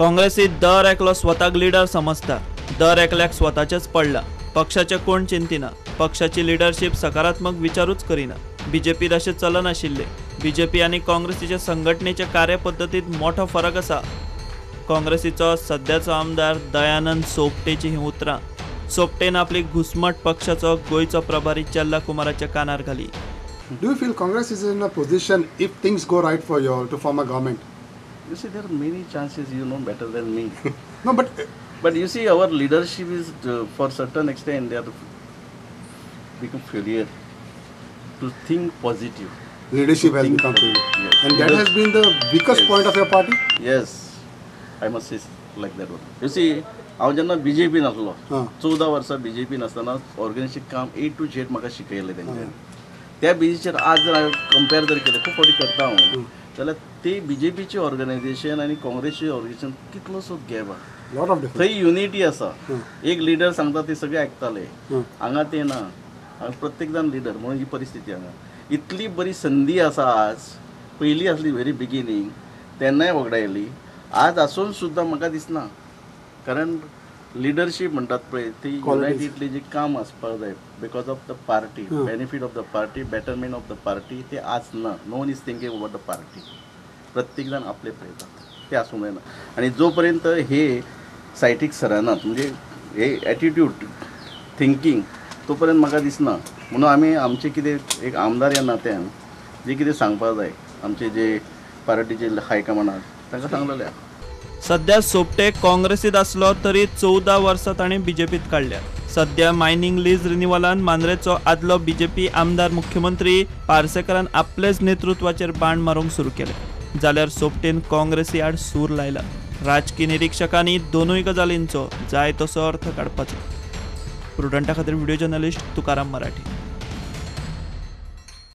काँग्रेसीत दर एकलो स्वताक लिडर समजता, दर एकल्याक स्वताचेच पडला, पक्षाचे कोण चिंतिना, पक्षाची लिडरशीप सकारात्मक विचारूच करिना। बीजेपीत अशें चलनाशिल्लें। बीजेपी आनी काँग्रेसीच्या संघटनेच्या कार्यपद्दतीत मोठो फरक आसा। काँग्रेसीचो सद्याचो आमदार दयानंद सोपटेची ही उतरां सोपटेन आपली घुसमट पक्षाचो गोंयचो प्रभारी चेल्ला कुमाराच्या कानार घाली। Do you feel Congress is in a position, if things go right for you all, to form a government? You see, there are many chances, you know better than me. No, but you see, our leadership is for certain extent they are become failure to think positive. Leadership has become failure. Yes. And that has been the weakest point of your party? Yes, I must say like that one. You see, हांव जेन्ना बीजेपीन आसलो 14 वर्सां बीजेपीन आसतना organisation काम ए two Z म्हाका शिकयलें तेंच्यांनी। त्या बेजीचेर आज जर हांवें कंपेर जर केलें, खूब फावटी करता हांव, जाल्यार ते बीजेपीचे ऑर्गनायझेशन आनी काँग्रेसचे ऑर्गनायझेशन कितलोसो गॅप आसा। थंय युनिटी आसा, एक लिडर सांगता ते सगळे आयकताले, हांगा ते ना, हांगा प्रत्येक जाण लिडर म्हणून ही परिस्थिती हांगा। इतली बरी संदी आसा आज, पयलीं आसली व्हेरी बिगिनींग तेन्नाय वगडायली, आज आसून सुद्दां म्हाका दिसना, कारण लिडरशीप म्हणटात पळय ती युनायटेडली जी काम आसपाक जाय because of the party, benefit of the party, betterment of the party, ते आज ना। No one is thinking about the party, प्रत्येक जाण आपले पळयतात, ते आसूंक जायना। आनी जो पर्यंत हे सायटीक सरनात, म्हणजे हे एटिट्यूड थिंकींग, तो पर्यंत म्हाका दिसना। म्हणून आमी आमचे कितें एक आमदार ह्या नात्यान जे कितें सांगपाक जाय आमचे जे पार्टीचे हायकमांडाक तांकां सांगलेलें आसा। सध्या सोपटे काँग्रेसीत आसलो तरी 14 वर्सां ताणें बीजेपीत काडल्या। सध्या मायनिंग लीज रिन्युअलान मांद्रेचो आदलो बीजेपी आमदार मुख्यमंत्री पार्सेकरान आपलेच नेतृत्वाचेर बाण मारूंक सुरू केलें, जाल्यार सोपटेन काँग्रेसी आड सूर लायला। राजकी निरीक्षकांनी दोनूय गजालींचो जाय तसो अर्थ काडपाचो। प्रुडंटा खातीर व्हिडिओ जर्नलिस्ट तुकाराम मराठी।